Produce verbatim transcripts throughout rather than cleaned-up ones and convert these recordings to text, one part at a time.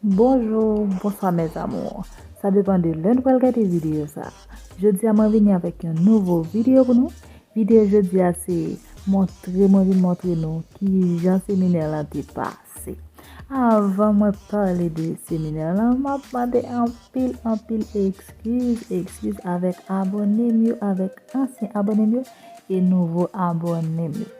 Bonjou, bonswa mes amours. Sa depann de lè nou pral gade videyo sa. Jodi a mwen vini avèk yon nouvo videyo pou nou. Videyo jodi a se montre, mwen vin montre nou kijan seminè lan te pase. Avan mwen pale de seminè lan, m ap mande anpil, anpil ekskiz, ekskiz avèk abòne m yo, avèk ansyen abòne m yo e nouvo abòne m yo.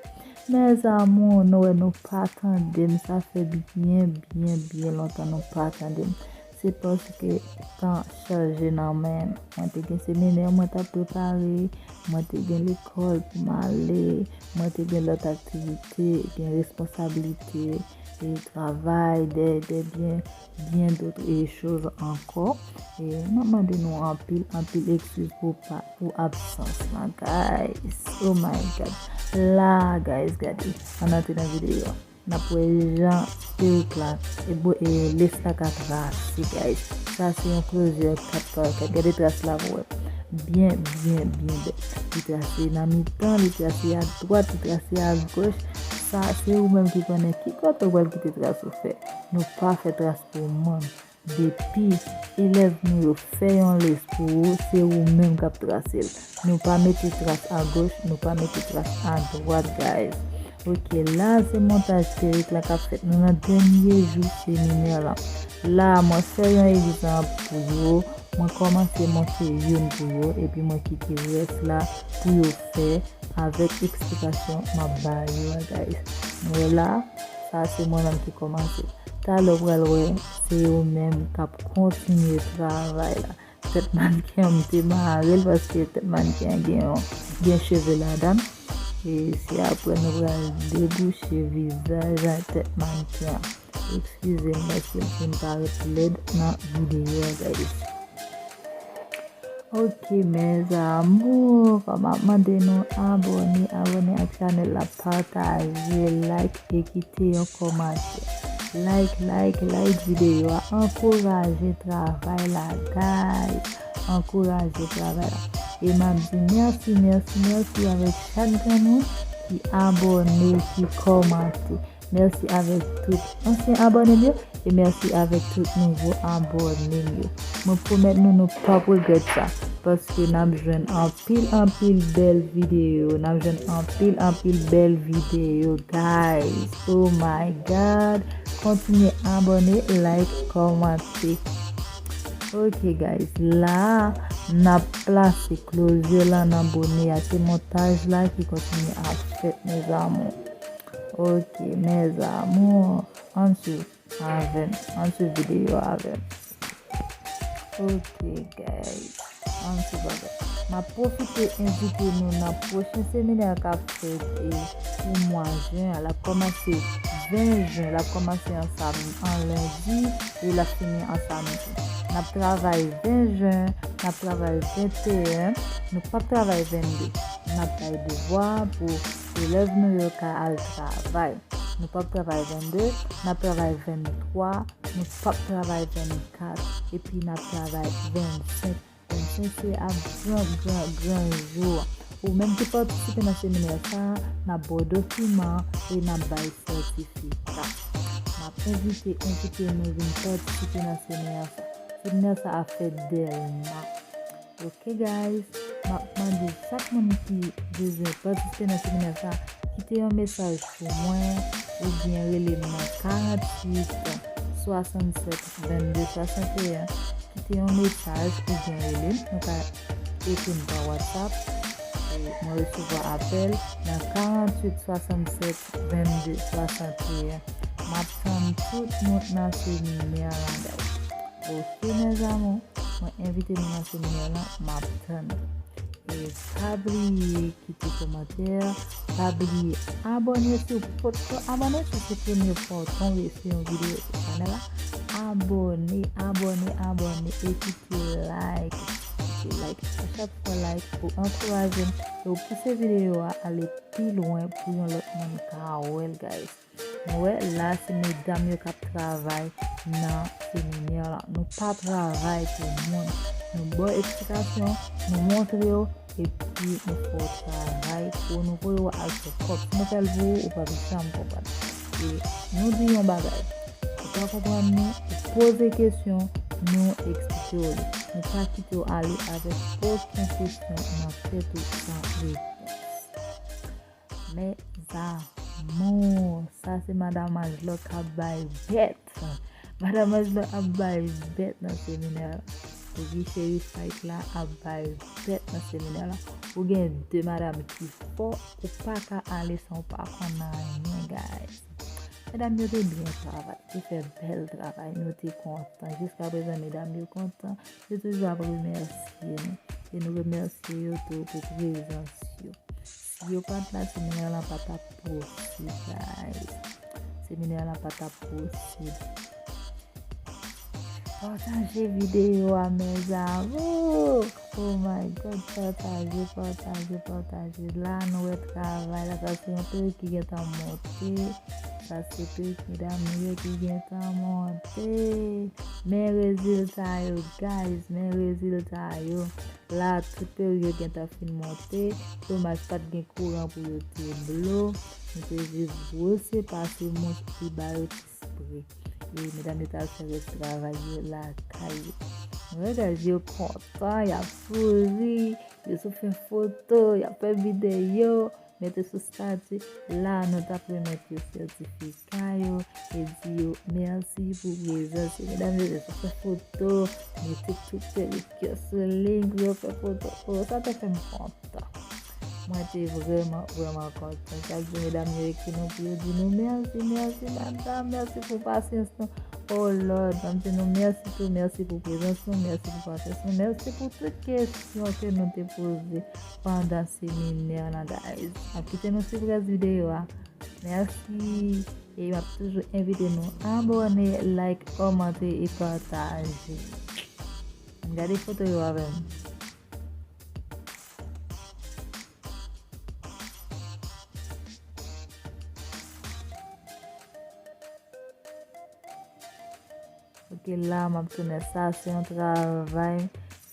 Mes amours, nou wè nou pa tande m, sa fè byen, byen, byen lontan nou pa tande m. Se paske tan chaje nan men m. Mwen te gen seminè mwen t ap prepare, mwen te gen lekòl pou m ale, mwen te gen lòt aktivite, gen responsablite, e travay, de, de byen, byen dòt e choz ankò. E m ap mande nou anpil, anpil ekskiz pou pa, pou absans lan, guys. Oh my God. La, guys, gade. Ann antre nan videyo a. N ap wè jan perik la, e bo, e les la ka trase, guys. Sa se yon closure kat pa kat. Gade tras la pou wè. Byen, byen, byen bèl. Li trase nan mitan, li trase a dwat, li trase a goch. Sa, se ou menm ki konnen ki kote w pral kite tras ou fè. Nou pa fè tras pou moun. Depi elèv nou yo fè yon les pou ou, se ou menm k ap trase l. Nou pa mete tras a goch, nou pa mete tras a dwat, guys. Ok, la se montaj perik la k ap fèt. Nou nan dènye jou seminè la. La, mwen fè yon egzanp pou yo. Mwen kòmanse monte youn pou yo, epi mwen kite rès la pou yo fè avèk eksplikasyon m ap ba yo a, guys. Nou wè la, sa se mwen menm ki kòmanse. Talè w pral wè, se yo menm k ap kontinye travay la. Tèt mannken an, m te mare l paske tèt mannken an gen yon, gen cheve ladan l. E se apre nou pral debouche vizaj ak tèt mannken an. Eskize m paske l fin parèt lèd nan videyo a, guys. Ok, mes amours, kòm m ap mande nou abòne, abòne ak chanèl la, pataje, like e kite yon kòmantè. Like, like, like videyo a, ankouraje travay la, guys. Ankouraje travay la. E m ap di mèsi, mèsi, mèsi avèk chak grenn moun ki abòne, ki kòmante. Mèsi avèk tout ansyen abòne m yo e mèsi avèk tout nouvo abòne m yo. Mwen pwomèt nou, nou p ap regrèt sa, paske n ap jwenn anpil, anpil bèl videyo, n ap jwenn anpil, anpil bèl videyo, guys. Oh my God! Kontinye abòne, like, kòmante. Ok, guys, la, n ap plase closure lan nan bone a. Se montaj la ki kontinye ap fèt, mes amours. Ok, mes amours, ann swiv avè m, ann swiv videyo a avè m. Ok, guys, ann swiv avè m. M ap pwofite envite nou nan pwochen seminè k ap fèt, e, pou mwa jen an. L ap kòmanse ven jen, l ap kòmanse an sam-, an lendi, e l ap fini an samdi. N ap travay ven jen, n ap travay venteyen, nou p ap travay vennde. N ap bay devwa pou elèv nou yo ka al travay. Nou p ap travay vennde, n ap travay venntwa, nou p ap travay vennkat, epi n ap travay vennsenk. Vennsenk se ap gran, gran, gran jou an. Ou menm ki patisipe nan seminè sa a, n ap ba w dokiman e n ap bay sètifika. M ap envite, envite nou vin patisipe nan seminè sa. Seminè sa ap fèt Dèlma. Ok, guys, m ap mande chak moun ki bezwen patisipe nan seminè sa, kite yon mesaj pou mwen oubyen rele m nan karanntuit swasannsèt vennde swasanteyen. Kite yon mesaj oubyen rele m. Nou ka ekri m pa WhatsApp. E mwen resevwa apèl nan karanntuit swasannsèt vennde swasanteyen. M ap tann tout moun nan seminè an, guys. Ok, mes amours, mwen envite nou nan seminè lan, m ap tann nou. E pa bliye kite kòmantè, pa bliye abòne si w potko abòne, si se premye fwa w tonbe sou yon videyo sou chanèl la. Abòne, abòne, abòne e kite like. Kite like. A chak fwa like, ou ankouraje m e ou pouse videyo a ale pi lwen pou yon lòt moun ka wè l, guys. Nou wè, la se medam yo k ap travay nan seminè la. Nou pa travay pou moun. Nou ba w eksplikasyon, nou montre w, epi nou fè w travay pou nou voye w al fè kòb. Si nou fè l pou ou, ou p ap janm konprann. E nou di yon bagay, ou pa konprann nou, ou poze kesyon, nou eksplike w li. Nou pa kite w ale avèk okenn kesyon nan tèt ou san repons. Mes amours, sa se madan Anjlo k ap bay bèt. Madan Anjlo ap bay bèt nan seminè la. Wi, cheri, fight la ap bay bèt nan seminè la. Ou gen de madanm ki fò, ou pa ka ale san ou pa konn anyen, guys. Medam yo te byen travay, te fè bèl travay, nou te kontan. Jiska prezan, medam yo kontan. Yo toujou ap remèsye nou. E nou remèsye yo tou pou prezans yo. Si yo pa t la, seminè lan pa t ap posib, guys. Seminè lan pa t ap posib. Pataje videyo a, mes amours. Oh my God, pataje, pataje, pataje. La, nou wè travay la, sa se yon perik ki gentan monte. Sa se perik medam nou yo ki gentan monte. Men rezilta yo, guys, men rezilta yo. La, tout perik yo gentan fin monte. Domaj, pa t gen kouran pou yo te blo. Nou te jis bwose, pase mouch, epi ba yo ti spre. E medam yo t al fè rès travay yo lakay yo. Mwen wè yo kontan, y ap souri, yo sou fè foto, y ap fè videyo, mete sou stati. La, nou t ap remèt yo sètifika yo e di yo mèsi pou prezans yo. Medam yo te sou fè foto, mete tout perik yo sou liy pou yo fè foto. Oh, sa te fè m kontan. Mwen te vrèman, vrèman kontan. Chak jou, medam yo ekri nou pou yo di nou mèsi, mèsi, madam, mèsi pou pasyans nou. Oh Lord, ban m di nou mèsi tou, mèsi pou prezans nou, mèsi pou pasyans nou, mèsi pou tout kesyon ke nou te poze pandan seminè lan, guys. N ap kite nou sou rès videyo a. Mèsi. E m ap toujou envite nou abòne, like, kòmante e pataje. Gade foto yo avè m. Ok, la m ap tounen. Sa se yon travay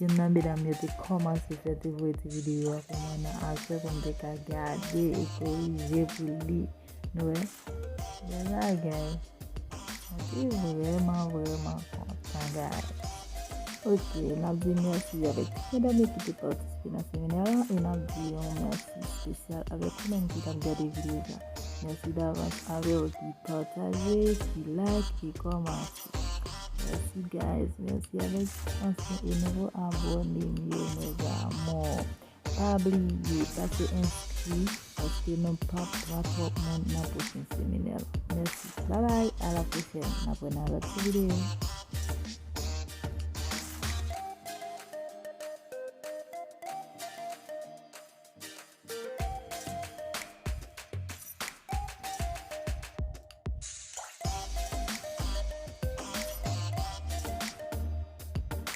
youn nan medam yo te kòmanse fè, te voye ti videyo a pou mwen nan aswè pou m te ka gade e korije pou li. Nou wè? Bèl bagay. Mwen te vrèman, vrèman kontan, guys. Ok, n ap di mèsi avèk tout medam yo ki te patisipe nan seminè a, e n ap di yon mèsi espesyal avèk ou menm ki t ap gade videyo sa. Mèsi davans avè w ki pataje, ki like, ki kòmante. Mèsi, guys. Mèsi avèk ansyen e nouvo abòne m yo, mes amours. Pa bliye pase enskri, paske nou p ap pran twòp moun nan pwochen seminè la. Mèsi. Babay, a la pwochèn. N ap wè nan lòt ti videyo.